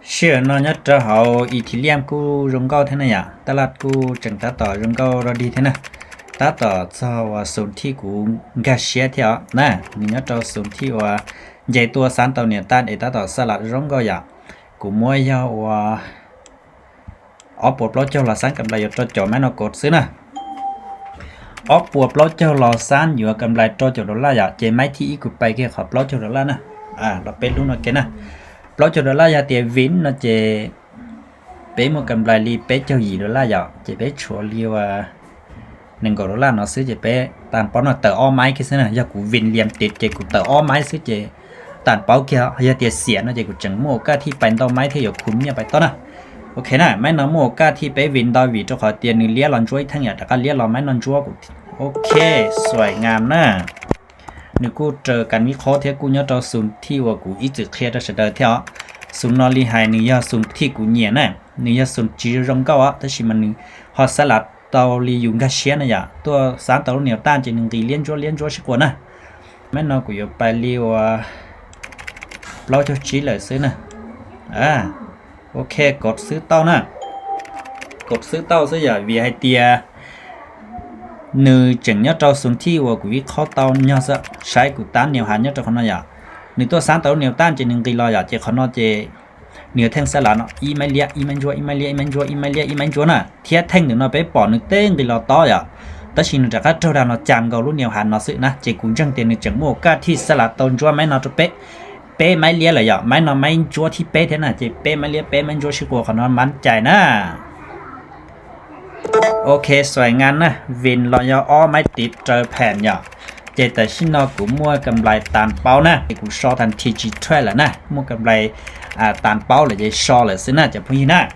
Sij hawm no nyob rau hauv Ethereum kuj zoo nkauj thiab na yom, taj laj kuj tseem tab tom zoo nkauj dog dig thiab na. Tab tom txog uas xus thij kuv nkag siab thiab os na, nws nyob rau xus thij uas nce tuaj xab tau niam taj es tab tom xab lam zoo nkauj yom. Kuv muab yog uas ob puas plaub caug los xab kam nplais yuav rau caum maiv no kod xwb na. Ob puas plaub caug los xab yuav kam nplais rau caum dollar yom, ces maiv thib ib kuv pais kiag qhov plaub caug dollar na. Los peb lub no ke na. Plaub caug dollar yog tias vin no ces peb muaj kam nplais li peb caug yim dollar yom, ces peb tshuav li uas nees nkaum dollar no xwb ces peb tas paub no tawm ob maiv kiag xwb na. Yog kuv vin liam tid ces kuv tawm ob maiv xwb ces tas paub kiag. Yog tias xiam no ces kuv tseem muaj ua kaj thij pais ntau maiv thiab yuav khu nyiaj pais tob na. Ok na, maiv no muaj ua kaj thij peb vin ntau vim rau qhov tias nws liab los ntsuab ib theej yom, rov qab liab los maiv no ntsuab kuv. Ok, xuaim ngam na. Nws kuj raws kam vib qhob thiab kuj nyob rau xus thij uas kuv ib txwm qhia rau sawv daws thiab os. Xus no li hais nws yog xus thij kuv nyiam na, nws yog xus tsis zoo nkauj os tab sis mas nws ho xab lam tau li yus nkag siab na yom. Tuaj xab tau lub niam taj ces nws nqis liab ntsuab liab ntsuab sib quas na. Maiv no kuv yuav pais li uas plaub caug tsib lawm xwb na. Ok, kod xwb tau na. Kod xwb tau xwb yom, vim hais tias nws tseem nyob rau xus thij uas kuv vib qhob tau nyog xwb. Saib kuv tab niam has nyob rau qhov no yom. Nws tuaj xab tau lub niam taj ces nws nqis los yom, ces qhov no ces nws yuav theej xab lam no ib maiv liab ib maiv ntsuab ib maiv liab ib maiv ntsuab ib maiv liab ib maiv ntsuab na, thiab theej ntawm no peb pom nws teb nqis los tob yom. Tab sis nws rov qab raug dag no cas nkaus lub niam has no xwb na, ces kuv ntseeg tias nws tseem muaj ua kaj thij xab lam tau ntsuab maiv no rau peb, peb maiv liab lawm yom. Maiv no maiv ntsuab thib peb thiab na, ces peb maiv liab peb maiv ntsuab sib quas qhov no mab cais na. Ok, xuaim ngam na, vin los yog ob maiv tiv raws phem yom. Ces tam sim no kuv muaj kam nplais tas paub na, ces kuv so tas T G Trade lawm na, muaj kam nplais tas paub lawm ces so lawm xwb na cov phooj ywg na.